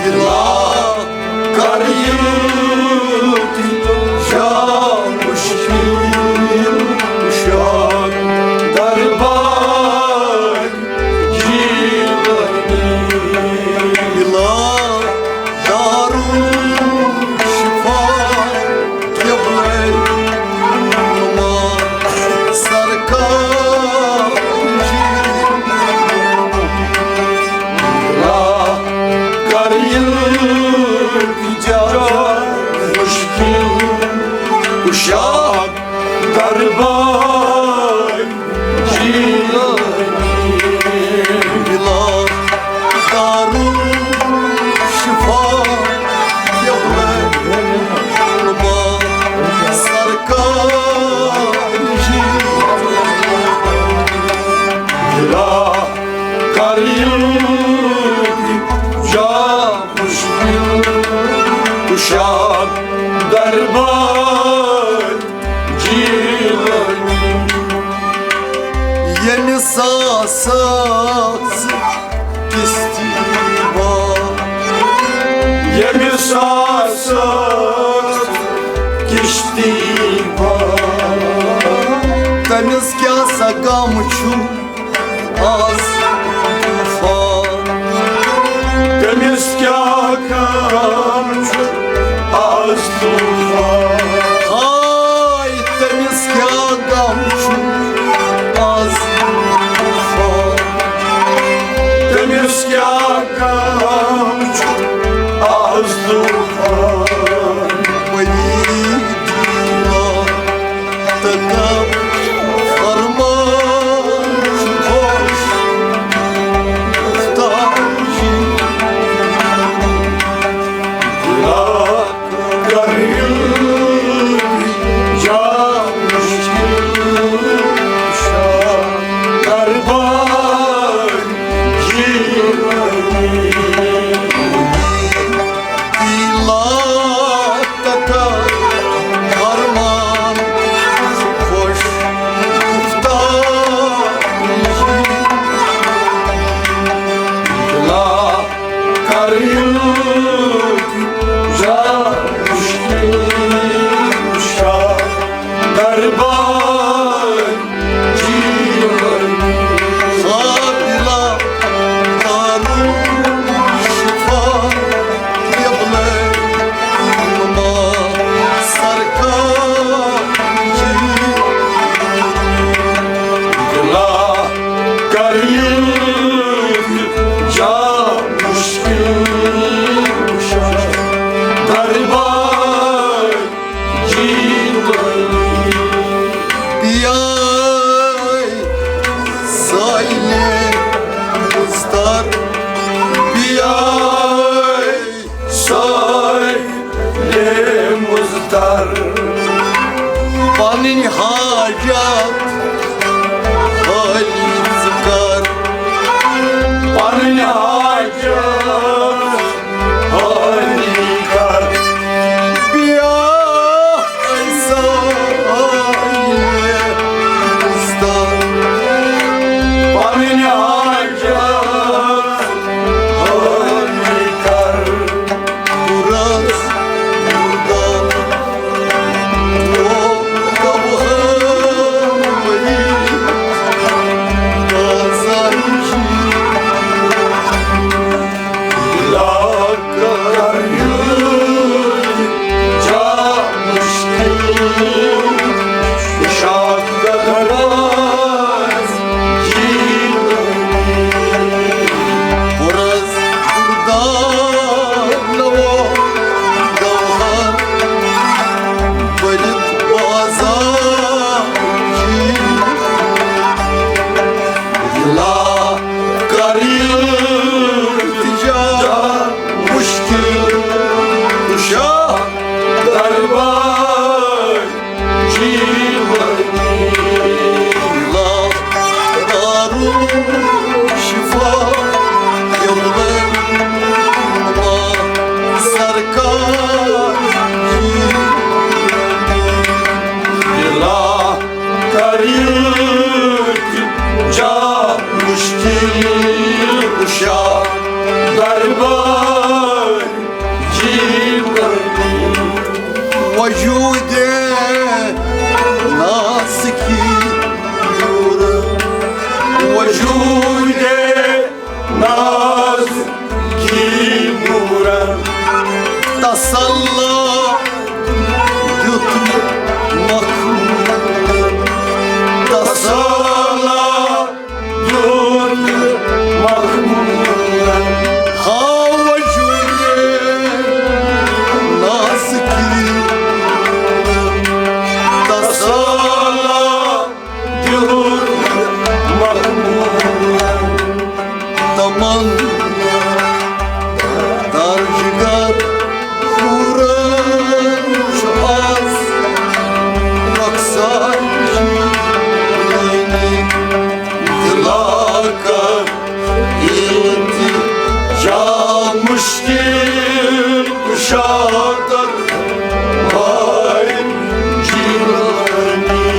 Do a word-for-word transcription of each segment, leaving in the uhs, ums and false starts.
دِلا کر یِتھ جان مُشکِل کُشا دربار جیلانی۔ دِلا دارالشفا قبلہ نما سرکار جیلانی۔ دِلا کر التجا مُشکِل کُشا دربار جیلانی۔ دِلا دارالشفا قبلہ نما سرکار جیلانی۔ دِلا کر التجا مُشکِل کُشا دربار جیلانی۔ ییٚمہِ ساسہٕ کِشتی بار، ییٚمہِ ساسہٕ کِشتی بار، تٔمِس کیٛاہ سا غم چھُ آز طوفان۔ تٔمِس کیٛاہ غم چھُ آز طوفان۔ ہاے، تٔمِس کیٛاہ غم چھُ آز طوفان۔ تٔمِس کیٛاہ غم چھُ آز طوفان۔ بٔنی دیٖوان تہٕ کر فرمان خۄش گُفتار جی۔ دِلا کر التجا مُشکِل کُشا دربار جیلانی۔ دِلا تہٕ کر فرمان خۄش گُفتار جی۔ دِلا کر التجا مُشکِل کُشا دربار جیلانی۔ دِلا دارالشفا قبلہ نما سرکار جیلانی۔ دِلا کر التجا مُشکِل کُشا دربار جیلانی۔ بیاے سایلے مُزدار، بیاے سایلے مُزدار، پنٕنۍ حاجت حٲلی ژٕ کر، پنٕنۍ حاجت حٲلی کر۔ بیاے سایلے مُزدار، پنٕنۍ حاجت حٲلی کر۔ گُرس مُردار، او گوہر مٔری تازہ چیٖز۔ دِلا کر التجا مُشکِل کُشا دربار جیلانی۔ گُرس مُردار نوو گوہر بٔرِتھ بازار جیلانی۔ دِلا کر التجا مُشکِل کُشا دربار جیلانی۔ دِلا دارالشفا قبلہ نما سرکار جیلانی۔ دِلا کر التجا دربار جیلانی۔ وجود نازکی نور، وجود نازکی نور، تسلا دیُت مخمورن، تسلا دیُت مخمورن۔ ہاو وجود نازکی تسلا دیُت مخمورن۔ تمنا درجگر پورن چھُ آز رۄخسار جیلانی۔ دِلا کر التجا مشکل کشا کر بھائی جیلانی۔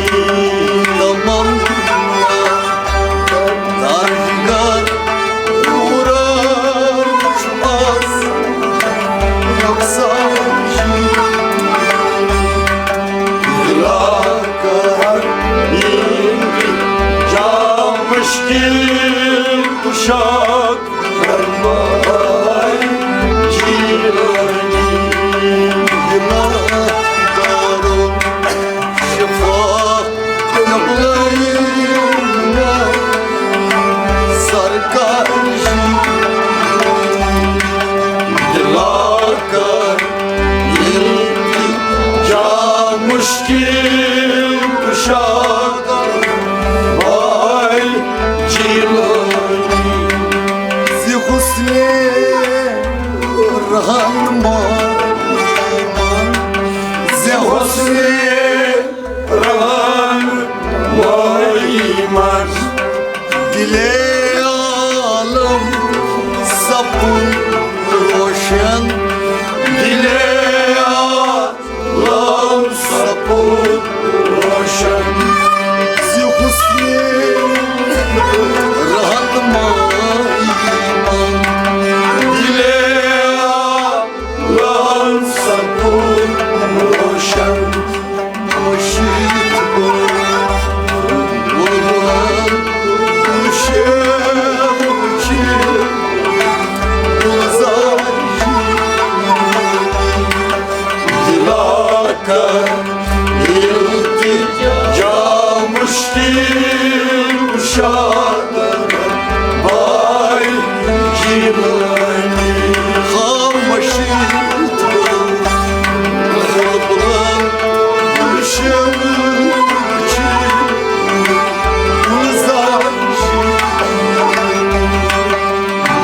تمنا درجگر پورن چھُ آز رۄخسار جیلانی۔ دِلا کر التجا مشکل کشا کر بھائی جیلانی۔ بِلا دارُ شفا قبلہ سرکار جیلانی۔ دِلا کر التجا مشکل کشا کر بھائی جیلانی۔ ز حسن رہنمائی من، ز حسن رہنمائی من، دلِ عالم سپُد روشن، دلِ عالم سپُد روشن۔ ز حسن رہنمائی من، دلِ عالم سپُد روشن۔ مشیت گل گلشن چھ گلزار۔ دِلا کر التجا مشکل کشا کر بھائی جیلانی۔ خاموشی تو بلبلن گلشن چھ گلزار۔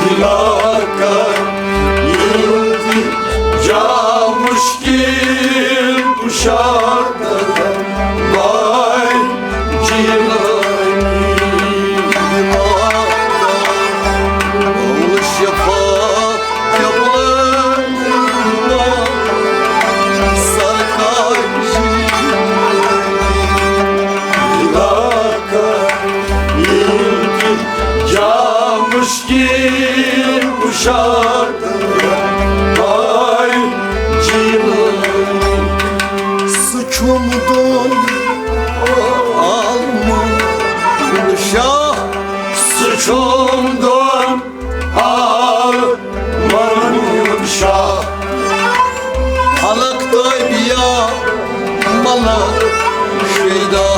دِلا کر التجا مشکل کشا کر بھائی جیلانی۔ بِلا دارُ شفا قبلہ سرکار جیلانی۔ دِلا کر التجا مشکل کشا کر بھائی جیلانی۔ سُہ چھُم دۄن عالمن ہُنٛد شاہ، سُہ چھُم دۄن عالمن ہُنٛد شاہ۔ فلک تہٕ بیا ملک شیدا،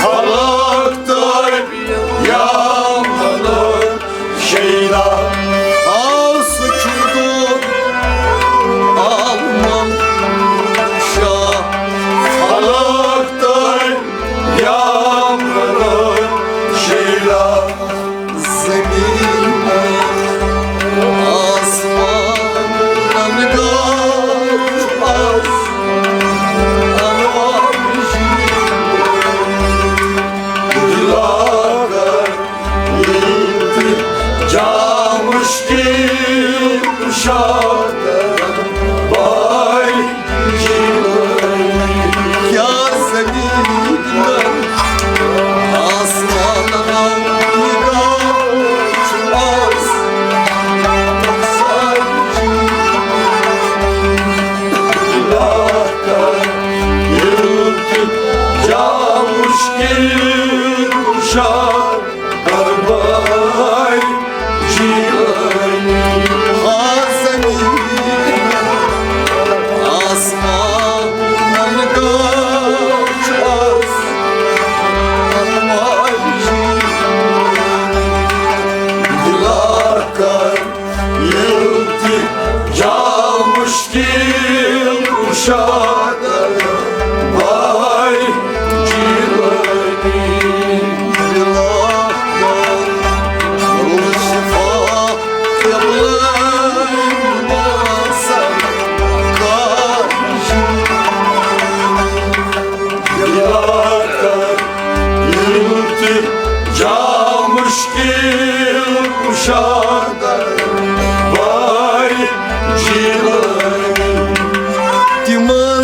فلک تہٕ بیا ملک شیدا۔ آو سُہ چھُ دۄن عالمن شاہ۔ فلک تہٕ بیا ملک شیدا۔ شادر بارِ جیلانی۔ تِمن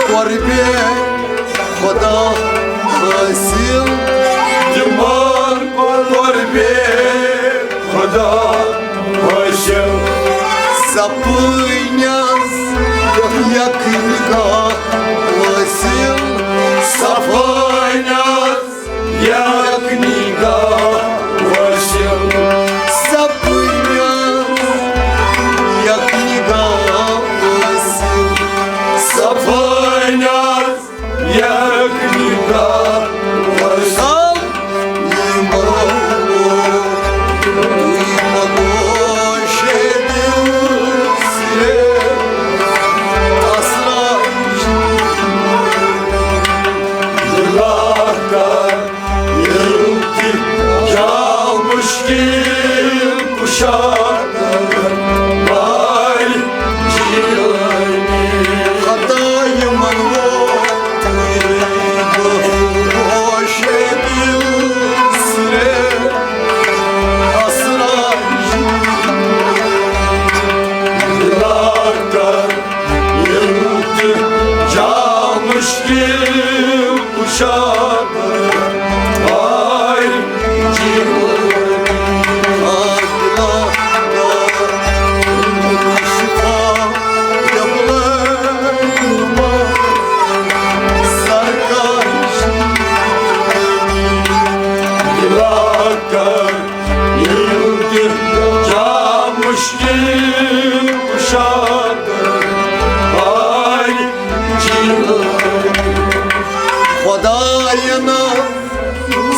قۄربے خدا حٲصِل، تِمن قۄربے خدا حٲصِل۔ صفٲنیَس یک نگاہ حٲصِل، صفٲنیَس یک نگاہ حٲصِل۔ صفٲنیَس یک نگاہ حٲصِل، صفٲنیَس یک نگاہ حٲصِل۔ یِمو، یِمو گوشے دِل سرے اثرا دِلا کر۔ ییٚلہِ تہِ جا مُشکِل کُشا بارِ جیلانی۔ خطا یِمن ووت گوشے دِل سرے اثرا دِلا کر۔ ییٚلہِ تہِ جا مُشکِل کُشا بارِ جیلانی۔ شفا دِلا کر۔ ییٚلہِ تہِ جا مُشکِل کُشا بارِ جیلانی۔ خدایَن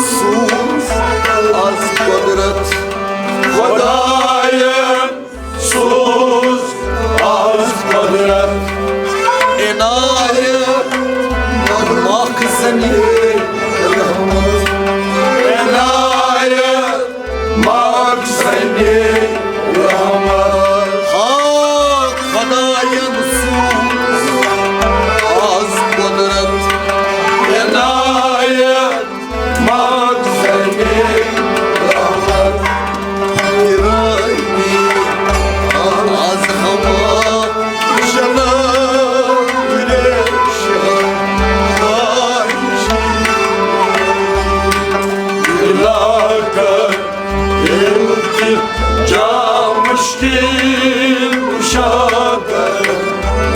سوٗز آز قۄدرت، خدایَن سوٗز آز قۄدرت۔ عنایت مخزنی رحمت، عنایت مخزنی رحمت۔ ہا خدایَن سوٗز آز قۄدرت، عنایت مخزنی رحمت۔ گرانی آز ہما جناب ریشان علاقہ ییٚلہِ تہِ جا مُشکِل کُشا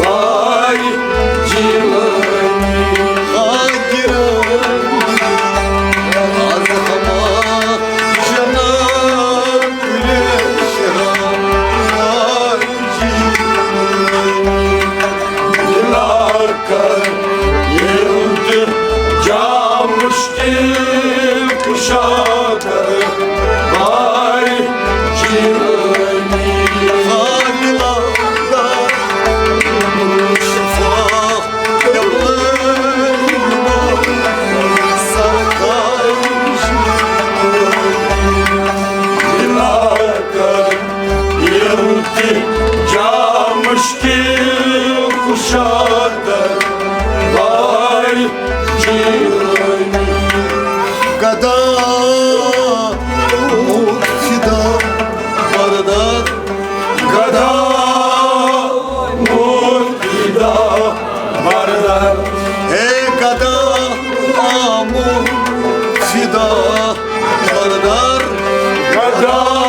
بارِ جیلانی۔ آ گرانی آز ہما جناب ریشان علاقہ ییٚلہِ تہِ جا مُشکِل کُشا بارِ جیلانی۔ شفا علاقہ ییٚلہِ تہِ جا مُشکِل کُشا بارِ جیلانی۔ گدا فدا بردار، گدا فدا بردار۔ ہے گدا آمو فدا بردار، گدا